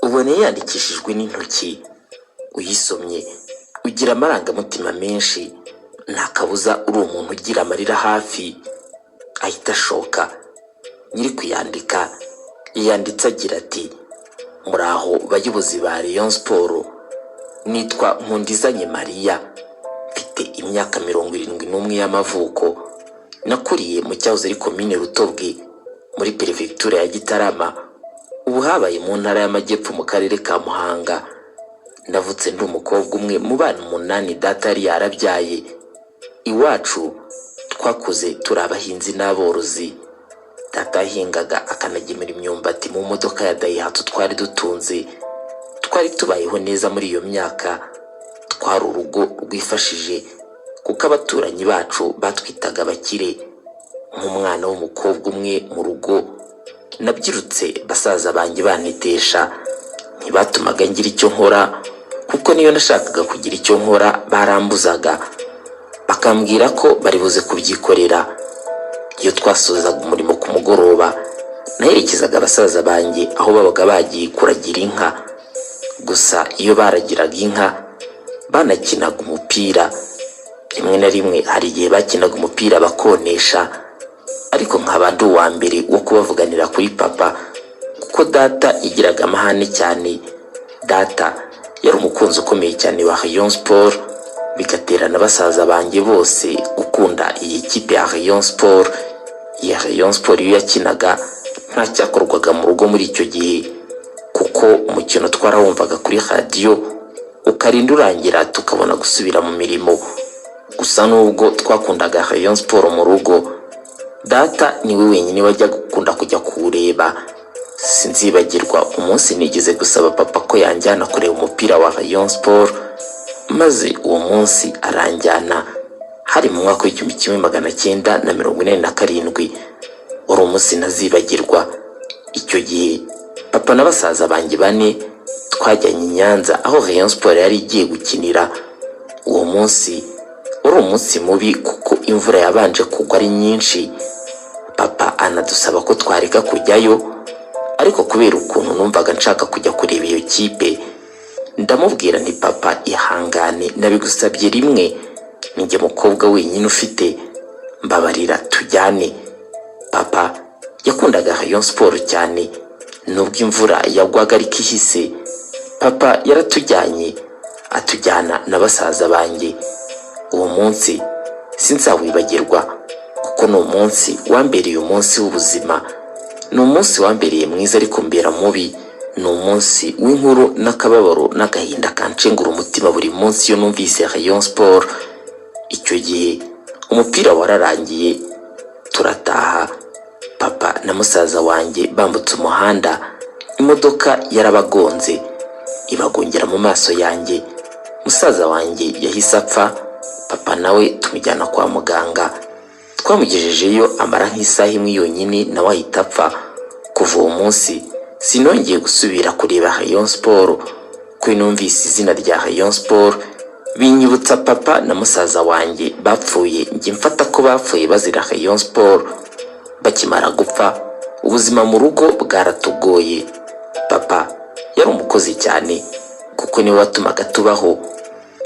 Ubona yandikishijwe n'intoki, uyisomye ugira amarangamutima menshi. Nta kabuza uri umuntu ugira amarira hafi ahita ashoka. Nyiri kuyandika yayanditse agira ati: "Muraho bayobozi ba Rayon Sport, nitwa Nkundizanye Mariya, mfite imyaka 71 y'amavuko. Nakuriye mu cyahoze ari Komine Rutobwe muri Perefegitura ya Gitarama, ubu habaye mu Ntara y'Amajyepfo mu Karere ka Muhanga. Navutse ndi umukobwa umwe mu bana umunani data yari yarabyaye. Iwacu twakuze turi abahinzi n'aborozi. Data yahingaga akanagemura imyumbati mu modoka ya Dayihatsu twari dutunze. Twari tubayeho neza muri iyo myaka, twari urugo rwifashije kuko abaturanyi bacu batwitaga abakire. Nk'umwana w'umukobwa umwe mu rugo, nabyirutse basaza banjye bantetesha. Ntibatumaga ngira icyo nkora, kuko niyo nashakaga kugira icyo nkora barambuzaga, bakambwira ko bari buze kubyikorera. Iyo twasozaga umurimo ku mugoroba, naherekezaga basaza banjye aho babaga bagiye kuragira inka. Gusa iyo baragiraga inka banakinaga umupira. Rimwe na rimwe hari igihe bakinaga umupira bakonesha, ariko nkaba ndi uwa mbere wo kubavuganira kuri papa, kuko data yagiraga amahane cyane. Data yari umukunzi ukomeye cyane wa Rayon Sport, bigatera na basaza banjye bose gukunda iyi kipe ya Rayon Sport. Iyi Rayon Sport iyo yakinaga nta cyakorwaga mu rugo muri icyo gihe, kuko umukino twarawumvaga kuri radiyo ukarinda urangira, tukabona gusubira mu mirimo. Gusa nubwo twakundaga Rayon Sport mu rugo, data niwe wenyine wajyaga gukunda kujya kuwureba. Sinzibagirwa umunsi nigeze gusaba papa ko yanjyana kureba umupira wa Rayon Sport, maze uwo munsi aranjyana. Hari mu mwaka w'1987. Wari umunsi ntazibagirwa. Icyo gihe papa na basaza banjye bane twajyanye i Nyanza aho Rayon Sport yari igiye gukinira. Uwo munsi wari umunsi mubi kuko imvura yabanje kugwa ari nyinshi, papa anadusaba ko twareka kujyayo. Ariko kubera ukuntu numvaga nshaka kujya kureba iyo kipe, ndamubwira nti: 'Papa, ihangane, nabigusabye rimwe, ninjye mukobwa wenyine ufite, mbabarira tujyane.' Papa yakundaga Rayon Sport cyane. Nubwo imvura yagwaga ariko ihise, papa yaratujyanye, atujyana na basaza banjye. Uwo munsi sinzawibagirwa kuko ni umunsi wambereye umunsi w'ubuzima. Ni umunsi wambereye mwiza ariko mbera mubi. Ni umunsi w'inkuru n'akababaro n'agahinda kanshengura umutima buri munsi iyo numvise Rayon Sport. Icyo gihe umupira wararangiye turataha. Papa na musaza wanjye bambutse umuhanda, imodoka yarabagonze, ibagongera mu maso yanjye. Musaza wanjye yahise apfa, papa nawe tumujyana kwa muganga. Twamugejejeyo amara nk'isaha imwe yonyine, nawe ahita apfa. Kuva uwo munsi sinongeye gusubira kureba Rayon Sport, kuko numvise izina rya Rayon Sport binyibutsa papa na musaza wanjye bapfuye. Njye mfata ko bapfuye bazira Rayon Sport. Bakimara gupfa, ubuzima mu rugo bwaratugoye. Papa yari umukozi cyane kuko niwe watumaga tubaho.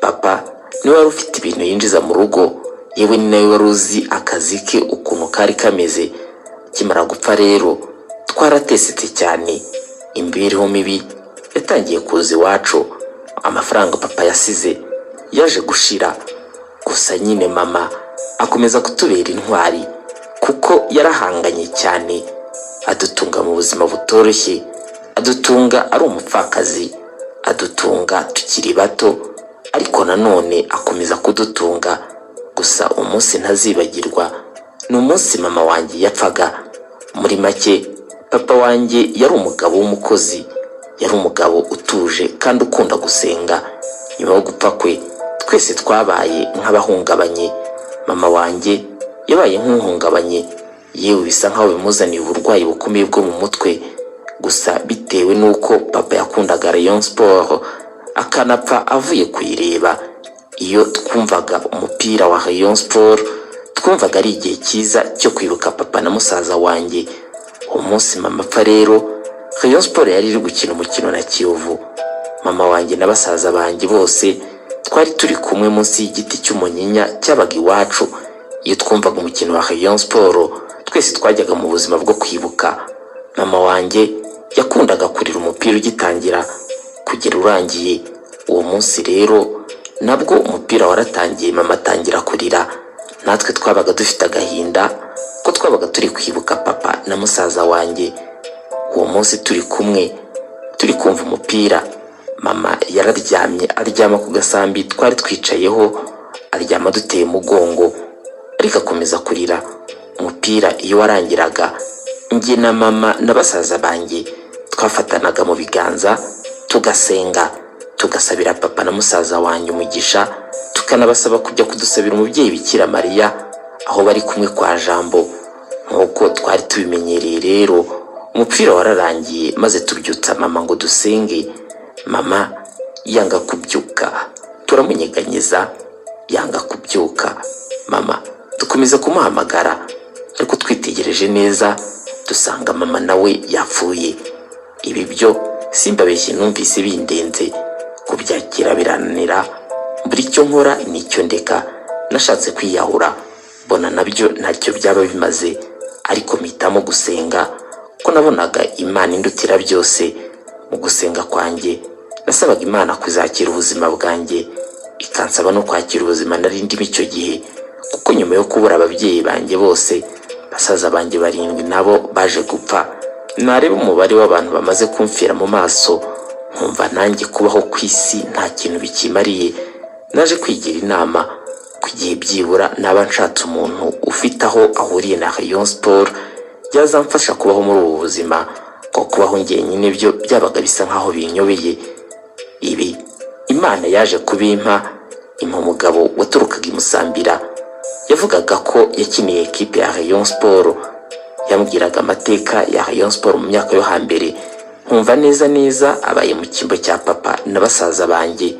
Papa niwe wari ufite ibintu yinjiza mu rugo, yewe ni nawe wari uzi akazi ke ukuntu kari kameze. Akimara gupfa rero twaratesetse cyane. Imibereho mibi yatangiye kuza iwacu. Amafaranga papa yasize yaje gushira. Gusa nyine mama akomeza kutubera intwari kuko yarahanganye cyane, adutunga mu buzima butoroshye, adutunga ari umupfakazi, adutunga tukiri bato, ariko nanone akomeza kudutunga. Gusa umunsi ntazibagirwa ni umunsi mama wanjye yapfaga. Muri make, papa wanjye yari umugabo w'umukozi, yari umugabo utuje kandi ukunda gusenga. Nyuma yo gupfa kwe twese twabaye nk'abahungabanye. Mama wanjye yabaye nk'uhungabanye, yewe bisa nkaho bimuzaniye uburwayi bukomeye bwo mu mutwe. Gusa bitewe n'uko papa yakundaga Rayon Sport akanapfa avuye kuyireba, iyo twumvaga umupira wa Rayon Sport twumvaga ari igihe cyiza cyo kwibuka papa na musaza wanjye. Uwo munsi mama apfa rero Rayon Sport yari iri gukina umukino na Kiyovu. Mama wanjye na basaza banjye bose twari turi kumwe munsi y'igiti cy'umunyinya cyabaga iwacu. Iyo twumvaga umukino wa Rayon Sport, twese twajyaga mu buzima bwo kwibuka. Mama wanjye yakundaga kurira umupira ugitangira kugera urangiye. Uwo munsi rero nabwo umupira waratangiye, mama atangira kurira. Natwe twabaga dufite agahinda ko twabaga turi kwibuka papa na musaza wanjye. Uwo munsi turi kumwe, turi kumva umupira, mama yararyamye, aryama ku gasambi twari twicayeho, aryama duteye umugongo, ariko akomeza kurira. Umupira iyo warangiraga, njye na mama na basaza banjye twafatanaga mu biganza, tugasenga, tugasabira papa na musaza wanjye umugisha, tukanabasaba kujya kudusabira umubyeyi Bikira Mariya aho bari kumwe kwa Jambo, nk'uko twari tubimenyereye. Rero umupira wararangiye, maze tubyutsa mama ngo dusenge. Mama yanga kubyuka, turamunyeganyeza, yanga kubyuka. Mama dukomeza kumuhamagara, ariko twitegereje neza dusanga mama nawe yapfuye. Ibi byo simbabeshye, numvise bindenze, kubyakira birananira, buri icyo nkora nicyo ndeka. Nashatse kwiyahura, mbona nabyo ntacyo byaba bimaze, ariko mpitamo gusenga ko nabonaga Imana indutira byose. Mu gusenga kwanjye nasabaga Imana kuzakira ubuzima bwanjye, ikansaba no kwakira ubuzima nari ndimo icyo gihe, kuko nyuma yo kubura ababyeyi banjye bose, basaza banjye barindwi nabo baje gupfa. Nareba umubare w'abantu bamaze kumfira mu maso, nkumva nanjye kubaho ku isi nta kintu bikimariye. Naje kwigira inama ku gihe byibura naba nshatse umuntu ufite aho ahuriye na Rayon Sport byazamfasha kubaho muri ubu buzima, ko kubaho njyenyine byo byabaga bisa nkaho binyobeye. Ibi Imana yaje kubimpa, impa umugabo waturukaga i Musambira. Yavugaga ko yakiniye ekipe ya Rayon Sport. Yambwiraga amateka ya Rayon Sport mu myaka yo hambere, nkumva neza neza abaye mu cyimbo cya papa na basaza banjye.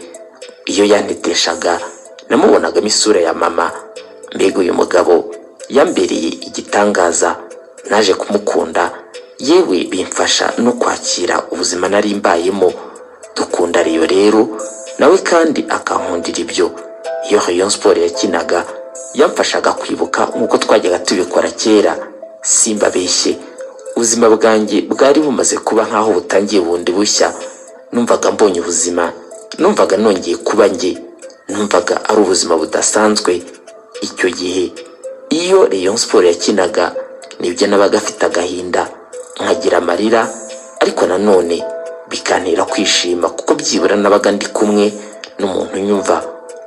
Iyo yanteteshaga namubonagamo isura ya mama. Mbega uyu mugabo yambereye igitangaza! Naje kumukunda, yewe bimfasha no kwakira ubuzima nari mbayemo. Dukunda Rayon rero, nawe kandi akankundira ibyo. Iyo Rayon Sport yakinaga yamfashaga kwibuka nk'uko twajyaga tubikora kera. Simbabeshye, ubuzima bwanjye bwari bumaze kuba nk'aho butangiye bundi bushya. Numvaga mbonye ubuzima, numvaga nongeye kuba njye, numvaga ari ubuzima budasanzwe. Icyo gihe iyo Rayon Sport yakinaga, nibyo nabaga afite agahinda, nkagira amarira, ariko nanone bikantera kwishima, kuko byibura nabaga ndi kumwe n'umuntu unyumva,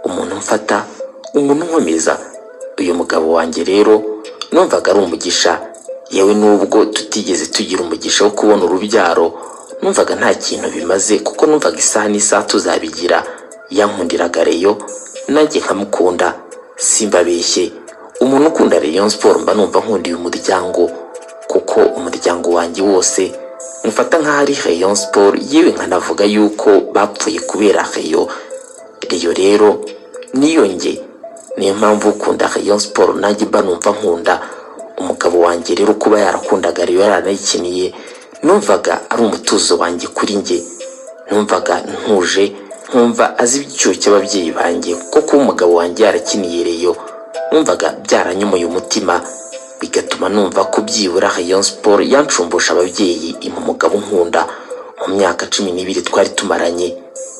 umuntu umfata, umuntu unkomeza. Uyu mugabo wanjye rero numvaga ari umugisha. Yewe nubwo tutigeze tugira umugisha wo kubona urubyaro, numvaga nta kintu bimaze, kuko numvaga isaha n'isaha tuzabigira. Yankundiraga Rayon, nanjye nkamukunda. Simbabeshye, umuntu ukunda Rayon Sport mba numva nkundiye umuryango, kuko umuryango wanjye wose mufata nk'aho ari Rayon Sport, yewe nkanavuga yuko bapfuye kubera Rayon. Rayon rero niyo njye, niyo mpamvu ukunda Rayon Sport nanjye mba numva nkunda. Umugabo wanjye rero kuba yarakundaga Rayon, yaranayikiniye, numvaga ari umutuzo wanjye kuri njye. Numvaga ntuje, nkumva azi icyuho cy'ababyeyi banjye, kuko kuba umugabo wanjye yarakiniye Rayon numvaga byaranyumuye umutima, bigatuma numva ko byibura Rayon Sport yancumbusha ababyeyi, impa umugabo unkunda. Mu myaka 12 twari tumaranye,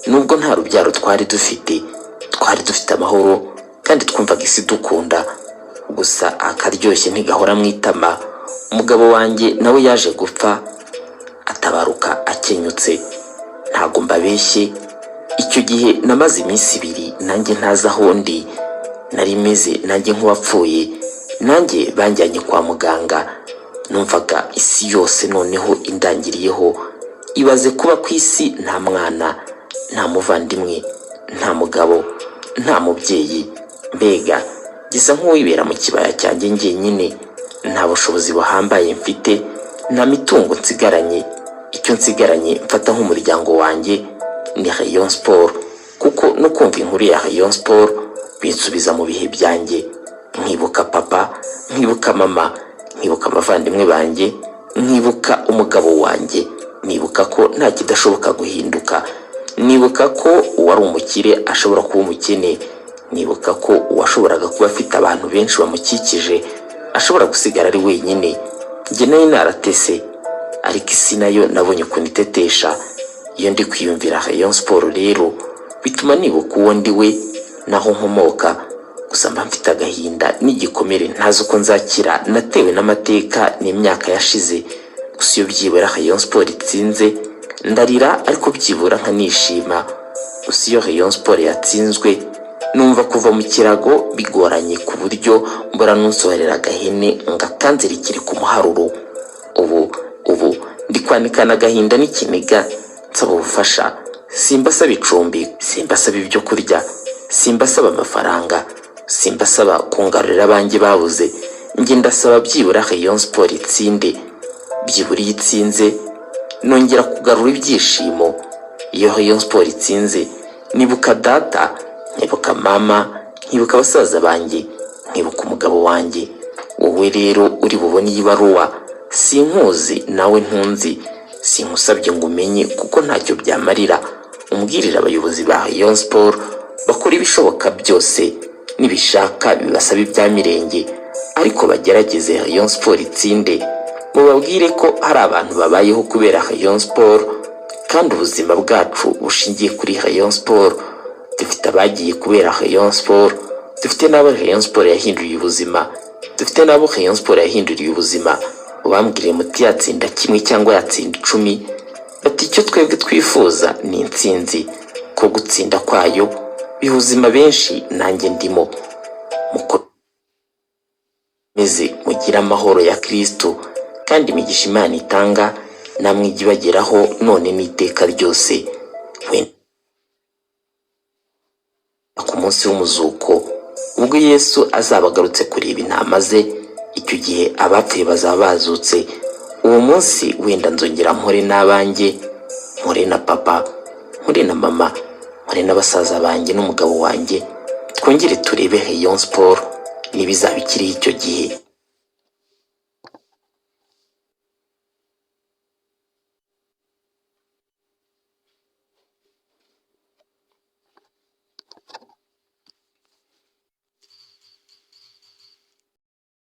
nubwo nta rubyaro twari dufite, twari dufite amahoro kandi twumvaga isi dukunda. Gusa akaryoshye ntigahora mu itama. Umugabo wanjye nawe yaje gupfa, atabaruka akenyutse. Ntabwo mbabeshye, icyo gihe namaze iminsi 2 nanjye ntazi aho ndi. Nari meze nanjye nk'uwapfuye, nanjye banjyanye kwa muganga. Numvaga isi yose noneho indangiriyeho. Ibaze kuba ku isi nta mwana, nta muvandimwe, nta mugabo, nta mubyeyi, mbega gisa nk'uwibera mu kibaya cyanjye njyenyine. Nta bushobozi buhambaye mfite, nta mitungo nsigaranye. Icyo nsigaranye mfata nk'umuryango wanjye ni Rayon Sport, kuko no kumva inkuru ya Rayon Sport binsubiza mu bihe byanjye, nkibuka papa, nkibuka mama, nkibuka abavandimwe banjye, nkibuka umugabo wanjye. Nibuka ko nta kidashoboka guhinduka. Nibuka ko uwari umukire ashobora kuba umukene. Nibuka ko uwashoboraga kuba afite abantu benshi bamukikije ashobora gusigara ari wenyine. Njye nari naratese, ariko isi nayo nabonye ukuntu itetesha. Iyo ndi kwiyumvira Rayon Sport rero bituma nibuka uwo ndi we naho nkomoka. Gusa mba mfite agahinda n'igikomere ntazi uko nzakira, natewe n'amateka n'imyaka yashize. Gusa iyo byibura Rayon Sport itsinze ndarira, ariko byibura nkanishima. Gusa iyo Rayon Sport yatsinzwe numva kuva mu kirago bigoranye, ku buryo mbura nunsohorera agahene ngo akanzirikire ku muharuro. Ubu ndi kwanikana agahinda n'ikiniga nsaba ubufasha. Simbasaba icumbi, simbasaba ibyo kurya, simbasaba amafaranga, simbasaba kungarurira abanjye babuze. Njye ndasaba byibura Rayon Sport itsinde. Byibura iyo itsinze nongera kugarura ibyishimo. Iyo Rayon Sport itsinze nibuka data, nkibuka mama, nkibuka basaza banjye, nkibuka umugabo wanjye. Wowe rero uri bubone iyi baruwa, sinkuzi nawe ntunzi, sinkusabye ngo umenye kuko ntacyo byamarira. Umbwirire abayobozi ba Rayon Sport bakora ibishoboka byose, nibishaka bibasaba ibya mirenge, ariko bagerageze Rayon Sport itsinde. Mubabwire ko hari abantu babayeho kubera Rayon Sport, kandi ubuzima bwacu bushingiye kuri Rayon Sport. Dufite abagiye kubera Rayon Sport, dufite n'abo Rayon Sport yahinduriye ubuzima, dufite n'abo Rayon Sport yahinduriye ubuzima. Ubambwire muti yatsinda kimwe cyangwa yatsinda 10, bati icyo twebwe twifuza ni intsinzi, ko gutsinda kwayo biha benshi, nanjye ndimo. Mukomeze mugire amahoro ya Kristo, kandi imigisha Imana itanga namwe ijye ibageraho none n'iteka ryose. Wenda ku munsi w'umuzuko, ubwo Yesu azaba agarutse kureba intama ze, icyo gihe abapfuye bazaba bazutse. Uwo munsi wenda nzongera mpore n'abanjye, mpore na papa, mpore na mama, mpore na basaza banjye n'umugabo wanjye, twongere turebe Rayon Sport niba izaba ikiriho icyo gihe.